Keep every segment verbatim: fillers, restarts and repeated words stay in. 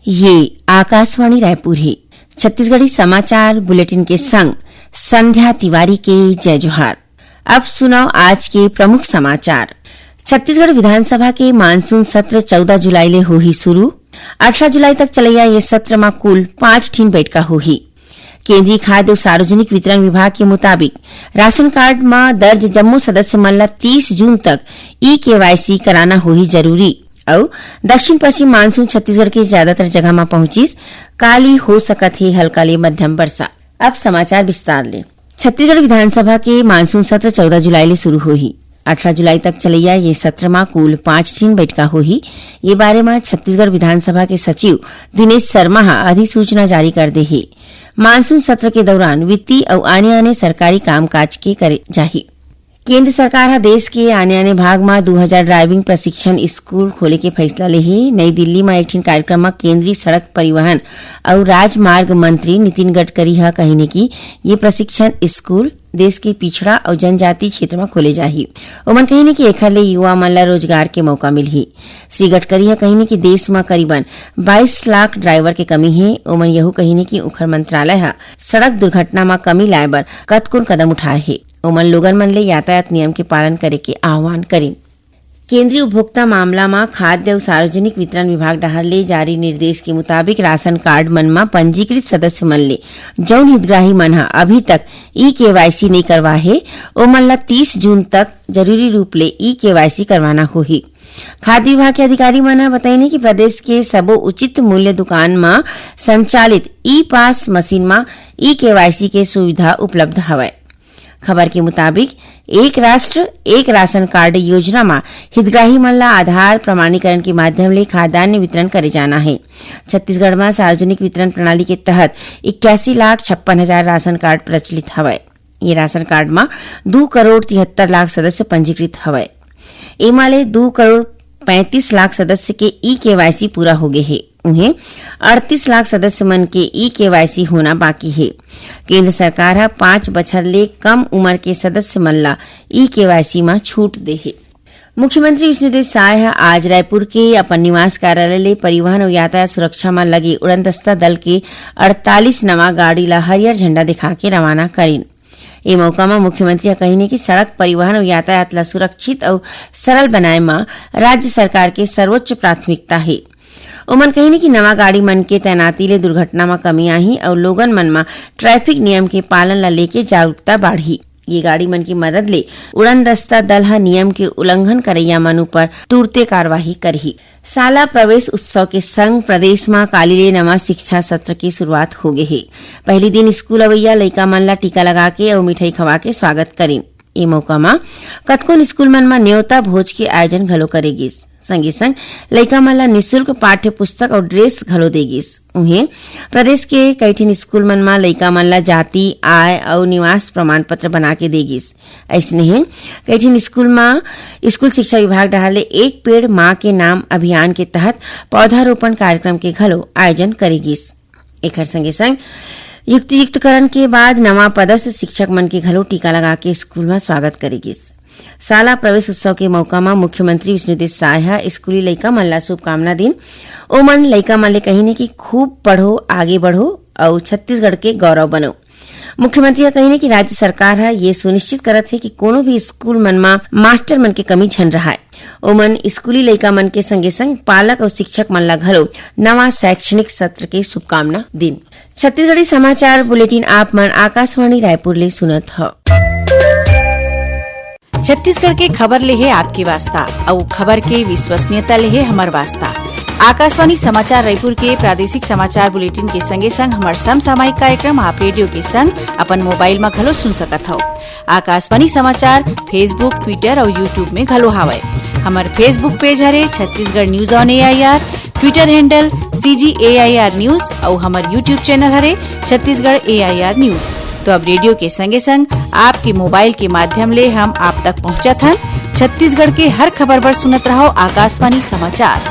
ये आकाशवाणी रायपुर हे। छत्तीसगढ़ी समाचार बुलेटिन के संग संध्या तिवारी के जय जोहार। अब सुनव आज के प्रमुख समाचार। छत्तीसगढ़ विधानसभा के मानसून सत्र चौदह जुलाई ले होही शुरू। अठारह जुलाई तक चलैया ये सत्र म कुल पांच ठिन बैठका होही। केंद्रीय खाद्य अउ सार्वजनिक वितरण विभाग के मुताबिक राशन कार्ड म दर्ज जम्मो सदस्य मन ल तीस जून तक ई केवाईसी कराना होही जरूरी। अउ दक्षिण पश्चिम मानसून छत्तीसगढ़ के ज्यादातर जगह म पहुंचिस। काली हो सकत हे हल्का ले मध्यम वर्षा। अब समाचार विस्तार ले। छत्तीसगढ़ विधानसभा के मानसून सत्र चौदह जुलाई ले शुरू होही। अठारह जुलाई तक चलैया ये सत्र म कुल पांच ठिन बैठका होही। ये बारे म छत्तीसगढ़ विधानसभा के सचिव दिनेश शर्मा ह अधिसूचना जारी कर दे हे। मानसून सत्र के दौरान वित्तीय अउ आने-आने सरकारी कामकाज के करे जाही। केंद्र सरकार ह देश के आने-आने भाग म दू हजार ड्राइविंग प्रशिक्षण स्कूल खोले के फैसला ले हे। नई दिल्ली म एक ठिन कार्यक्रम म केंद्रीय सड़क परिवहन अउ राजमार्ग मंत्री नितिन गडकरी ह कहिन हे कि ये प्रशिक्षण स्कूल देश के पिछड़ा अउ जनजाति क्षेत्र म खोले जाही। ओमन कहिन हे कि एखर ले युवा मन ल रोजगार के मौका मिलही। श्री गडकरी ह कहिन हे कि देश म करीबन बाईस लाख ड्राइवर के कमी हे। ओमन यहू कहिन हे कि उखर मंत्रालय ह सड़क दुर्घटना म कमी लाए बर कतकोन कदम उठाए हे। ओमन लोगन मन ले यातायात नियम के पालन करे के आह्वान करिन। केंद्रीय उपभोक्ता मामला म खाद्य अउ सार्वजनिक वितरण विभाग डहार ले जारी निर्देश के मुताबिक राशन कार्ड मन म पंजीकृत सदस्य मन ले जउन हितग्राही मन ह अभी तक ई केवाईसी नइ करवा हे, ओमन ल तीस जून तक जरूरी रूप ले ई केवाईसी करवाना होही। खाद्य विभाग के अधिकारी मन ह बताइन कि प्रदेश के सबो उचित मूल्य दुकान म संचालित ई पास मशीन म ई केवाईसी के सुविधा उपलब्ध हवय। खबर के मुताबिक, एक राष्ट्र, एक राशन कार्ड योजना म हितग्राही मन ल आधार प्रमाणीकरण के माध्यम ले खाद्यान्न वितरण करे जाना हे। छत्तीसगढ़ म सार्वजनिक वितरण प्रणाली के तहत इक्यासी लाख छप्पन हजार राशन कार्ड प्रचलित हवय। ये राशन कार्ड म दू करोड़ तिहत्तर लाख सदस्य पंजीकृत हवय। एमा ले दू करोड़ पैंतीस लाख सदस्य के ई केवाईसी पूरा हो गे हे। उहें, अड़तीस लाख सदस्य मन के ई केवाईसी होना बाकी हे। केंद्र सरकार ह पांच बछर ले कम उमर के सदस्य मन ला ई केवाईसी म छूट दे हे। मुख्यमंत्री विष्णुदेव साय ह आज रायपुर के अपन निवास कार्यालय ले परिवहन अउ यातायात सुरक्षा म लगे उड़नदस्ता दल के अड़तालीस नवा गाड़ी ला हरियर झंडा दिखा के रवाना करिन। ए मौका म मुख्यमंत्री ह कहिन कि सड़क परिवहन अउ यातायात ला सुरक्षित अउ सरल बनाए म राज्य सरकार के सर्वोच्च प्राथमिकता हे। ओमन कहिन कि नवा गाड़ी मन के तैनाती ले दुर्घटना म कमी आही अउ लोगन मन म ट्रैफिक नियम के पालन ला लेके जागरूकता बाढ़ही। ये गाड़ी मन की मदद ले उड़नदस्ता दल ह नियम के उल्लंघन करइया मन ऊपर तुरते कार्रवाई करही। शाला प्रवेश उत्सव के संग प्रदेश म काली ले नवा शिक्षा सत्र के शुरुआत हो गे हे। पहली दिन स्कूल अवइया लइका मन ला टीका लगा के अउ मिठाई खवा के स्वागत करिन। ए मौका म कतकोन स्कूल मन म न्योता भोज के आयोजन घलो करे गिस। संगे संग लइका मन ला निशुल्क पाठ्य पुस्तक अउ ड्रेस घलो दे गिस। उहें, प्रदेश के कई ठिन स्कूल मन म लइका मन ला जाति, आय अउ निवास प्रमाण पत्र बना के दे गिस। अइसने ही कई ठिन स्कूल म स्कूल शिक्षा विभाग डहार ले एक पेड़ मां के नाम अभियान के तहत पौधारोपण कार्यक्रम के घलो आयोजन करे गिस। एखर संगे संग युक्तियुक्तकरण के बाद नवा पदस्थ शिक्षक मन के घलो टीका लगा के स्कूल म स्वागत करे गिस। शाला प्रवेश उत्सव के मौका म मुख्यमंत्री विष्णुदेव साय ह स्कूली लइका मन ला शुभकामना दिन। ओमन लइका मन ले कहिन कि खूब पढ़ो, आगे बढ़ो अउ छत्तीसगढ़ के गौरव बनो। मुख्यमंत्री ह कहिन कि राज्य सरकार ह ये सुनिश्चित करत हे कि कोनो भी स्कूल मन म मास्टर मन के कमी झन रहाय। ओमन स्कूली लइका मन के संगे संग पालक अउ शिक्षक मन ला घलो नवा शैक्षणिक सत्र के शुभकामना दिन। छत्तीसगढ़ी समाचार बुलेटिन आप मन आकाशवाणी रायपुर ले सुनत हव। छत्तीसगढ़ के खबर ले हे आपके वास्ता, अउ खबर के विश्वसनीयता ले हे हमर वास्ता। आकाशवाणी समाचार रायपुर के प्रादेशिक समाचार बुलेटिन के संगे संग हमर समसामयिक कार्यक्रम आप रेडियो के संग अपन मोबाइल म घलो सुन सकत हव। आकाशवाणी समाचार Facebook, Twitter अउ YouTube में घलो हावय। हमर Facebook पेज हरे Chhattisgarh news on A I R, Twitter handle C G A I R news अउ हमर YouTube channel हरे Chhattisgarh A I R news। तो अब रेडियो के संगे संग आपके मोबाइल के माध्यम ले हम आप तक पहुंचत हन। छत्तीसगढ़ के हर खबर बर सुनत रहव आकाशवाणी समाचार।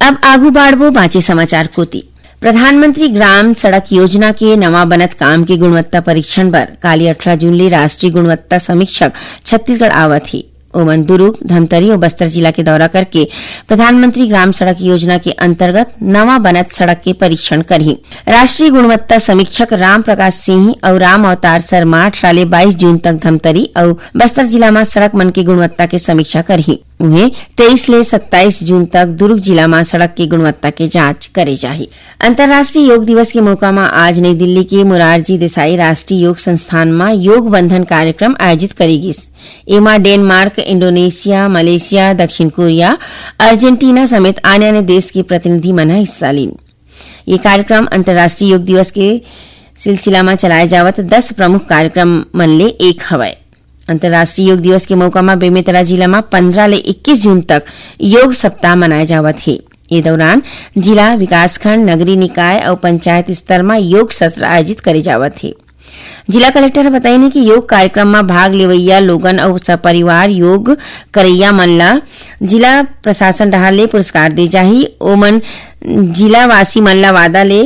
अब आगू बाढ़बो बांचे समाचार कोति। प्रधानमंत्री ग्राम सड़क योजना के नवा बनत काम के गुणवत्ता परीक्षण बर काली अठारह जून ले राष्ट्रीय गुणवत्ता समीक्षक छत्तीसगढ़ आवत हे। ओमन दुरूग, धमतरी अउ बस्तर जिला के दौरा करके प्रधानमंत्री ग्राम सड़क योजना के अंतर्गत नवा बनत सड़क के परीक्षण करही। राष्ट्रीय गुणवत्ता समीक्षक राम प्रकाश सिंह अउ राम अवतार शर्मा अठारह ले बाईस जून तक धमतरी अउ बस्तर जिला म सड़क मन के गुणवत्ता के समीक्षा करही। उहें, तेईस ले सत्ताईस जून तक दुरूग जिला म सड़क के गुणवत्ता के जांच करे जाही। अंतर्राष्ट्रीय योग दिवस के मौका म आज नई दिल्ली के मोरारजी देसाई राष्ट्रीय योग संस्थान म योग बंधन कार्यक्रम आयोजित करे गिस। एमा डेनमार्क, इंडोनेशिया, मलेशिया, दक्षिण कोरिया, अर्जेंटीना समेत आने-आने देश के प्रतिनिधि मन ह हिस्सा लीन। ये कार्यक्रम अंतर्राष्ट्रीय योग दिवस के सिलसिला म चलाए जावत दस प्रमुख कार्यक्रम मन ले एक हवय। अंतर्राष्ट्रीय योग दिवस के मौका म बेमेतरा जिला म पंद्रह ले इक्कीस जून तक योग सप्ताह मनाए जावत हे। ये दौरान जिला, विकासखंड, नगरीय निकाय अउ पंचायत स्तर म योग सत्र आयोजित करे जावत हे। जिला कलेक्टर ह बताइन हे कि योग कार्यक्रम म भाग लेवइया लोगन अउ सपरिवार योग करइया मन ल जिला प्रशासन डहार ले पुरस्कार दे जाही। ओमन जिला वासी मन ल वादा ले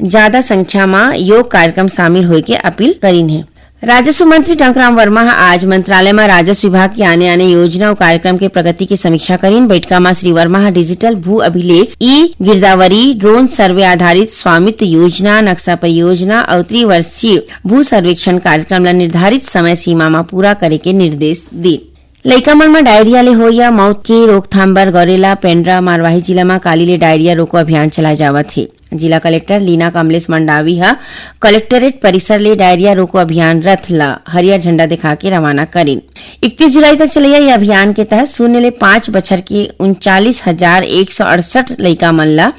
जादा संख्या म योग कार्यक्रम शामिल होए के अपील करिन हे। राजस्व मंत्री टंकराम वर्मा ह आज मंत्रालय म राजस्व विभाग के आने-आने योजना अउ कार्यक्रम के प्रगति के समीक्षा करिन। बइठका म श्री वर्मा ह डिजिटल भू अभिलेख, ई गिरदावरी, ड्रोन सर्वे आधारित स्वामित्व योजना, नक्शा परियोजना अउ त्रिवर्षीय भू सर्वेक्षण कार्यक्रम ल निर्धारित समय सीमा म पूरा करे के निर्देश दीन। लइका मन म डायरिया ले होइया मौत के रोकथाम बर गौरेला, पेंड्रा, मरवाही जिला म काली ले डायरिया रोको अभियान चलाए जावत हे। जिला कलेक्टर लीना कमलेश मंडावी ह कलेक्टोरेट परिसर ले डायरिया रोको अभियान रथ ल हरियर झंडा दिखा के रवाना करिन। इकतीस जुलाई तक चलइया ये अभियान के तहत शून्य ले पाँच बछर के उनचालीस हजार एक सौ अड़सठ लइका मन ल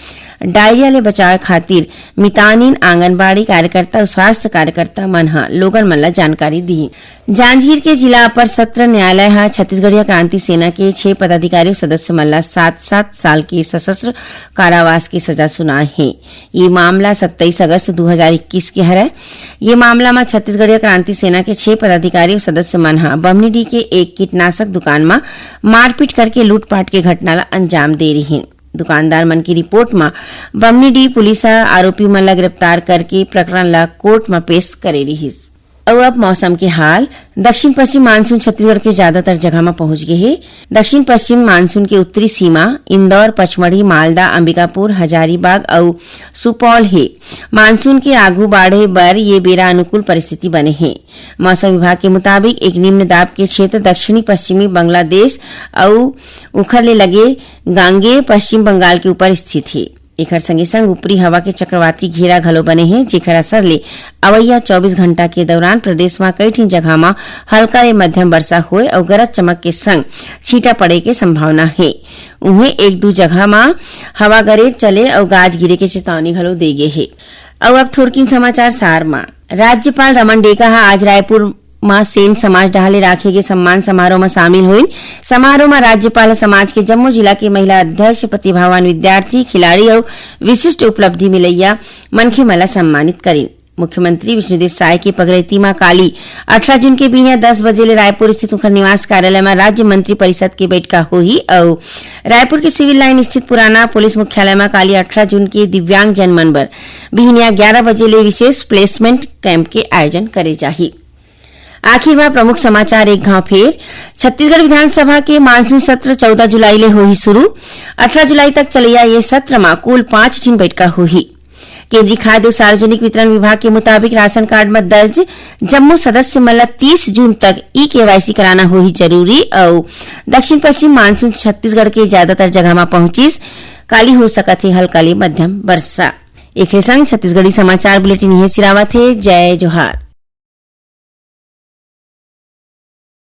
डायरिया ले बचाव खातिर मितानिन, आंगनबाड़ी कार्यकर्ता अउ स्वास्थ्य कार्यकर्ता मन ह लोगन मन ल जानकारी दिही। जांजगीर के जिला अपर सत्र न्यायालय ह छत्तीसगढ़िया क्रांति सेना के छह पदाधिकारी अउ सदस्य मन ल सात सात साल के सशस्त्र कारावास के सजा सुनाए हे। ये मामला सत्ताईस अगस्त दो हज़ार इक्कीस के हरय। ये मामला म छत्तीसगढ़िया क्रांति सेना के छह पदाधिकारी अउ सदस्य मन ह बमनीडीह के एक कीटनाशक दुकान म मारपीट करके लूटपाट के घटना ल अंजाम दे रिहीन। दुकानदार मन की रिपोर्ट म बमनीडीह पुलिस ह आरोपी मन ल गिरफ्तार करके प्रकरण ल कोर्ट म पेश करे रिहीस। अउ अब मौसम के हाल। दक्षिण पश्चिम मानसून छत्तीसगढ़ के ज्यादातर जगह म पहुंच गे हे। दक्षिण पश्चिम मानसून के उत्तरी सीमा इंदौर, पचमढ़ी, मालदा, अंबिकापुर, हजारीबाग अउ सुपौल हे। मानसून के आगू बाढ़े बर ये बेरा अनुकूल परिस्थिति बने हे। मौसम विभाग के मुताबिक, एक निम्न दाब के क्षेत्र दक्षिणी पश्चिमी बांग्लादेश अउ उखर ले लगे गांगे पश्चिम बंगाल के ऊपर स्थित हे। एखर संगे संग ऊपरी हवा के चक्रवाती घेरा घलो बने हे, जेखर असर ले अवइया चौबीस घंटा के दौरान प्रदेश म कई ठिन जगह म हल्का ले मध्यम वर्षा होए अउ गरज चमक के संग छींटा पड़े के संभावना हे। उहें, एक दू जगह म हवा गरेर चले अउ गाज गिरे के चेतावनी घलो दे गे हे। अउ अब थोरकिन समाचार सार म। राज्यपाल रमन डेका ह आज रायपुर म सेन समाज डहार ले राखे गे सम्मान समारोह म शामिल होइन। समारोह म राज्यपाल ह समाज के जम्मो जिला के महिला अध्यक्ष, प्रतिभावान विद्यार्थी, खिलाड़ी अउ विशिष्ट उपलब्धि मिलइया मनखे मन ल सम्मानित करिन। मुख्यमंत्री विष्णुदेव साय के पगरैती म काली अठारह जून के बिहनिया दस बजे ले रायपुर स्थित उखर निवास कार्यालय म राज्य मंत्री परिषद के बैठका होही अउ रायपुर के सिविल लाइन स्थित पुराना पुलिस मुख्यालय म काली अठारह जून के दिव्यांग जन मन बर बिहनिया ग्यारह बजे ले विशेष प्लेसमेंट कैंप के आयोजन करे जाही। आखिर म प्रमुख समाचार एक घाव फेर। छत्तीसगढ़ विधानसभा के मानसून सत्र चौदह जुलाई ले होही शुरू। अठारह जुलाई तक चलइया ये सत्र म कुल पांच ठिन बैठका होही। केंद्रीय खाद्य अउ सार्वजनिक वितरण विभाग के मुताबिक, राशन कार्ड म दर्ज जम्मो सदस्य मन ल तीस जून तक ई केवाईसी कराना होही जरूरी अउ दक्षिण पश्चिम मानसून छत्तीसगढ़ के ज्यादातर जगह म पहुंचिस। काली हो सकत हे हल्का ले मध्यम वर्षा। एखरे संग छत्तीसगढ़ी समाचार बुलेटिन इहें सिरावत हे। जय जोहार।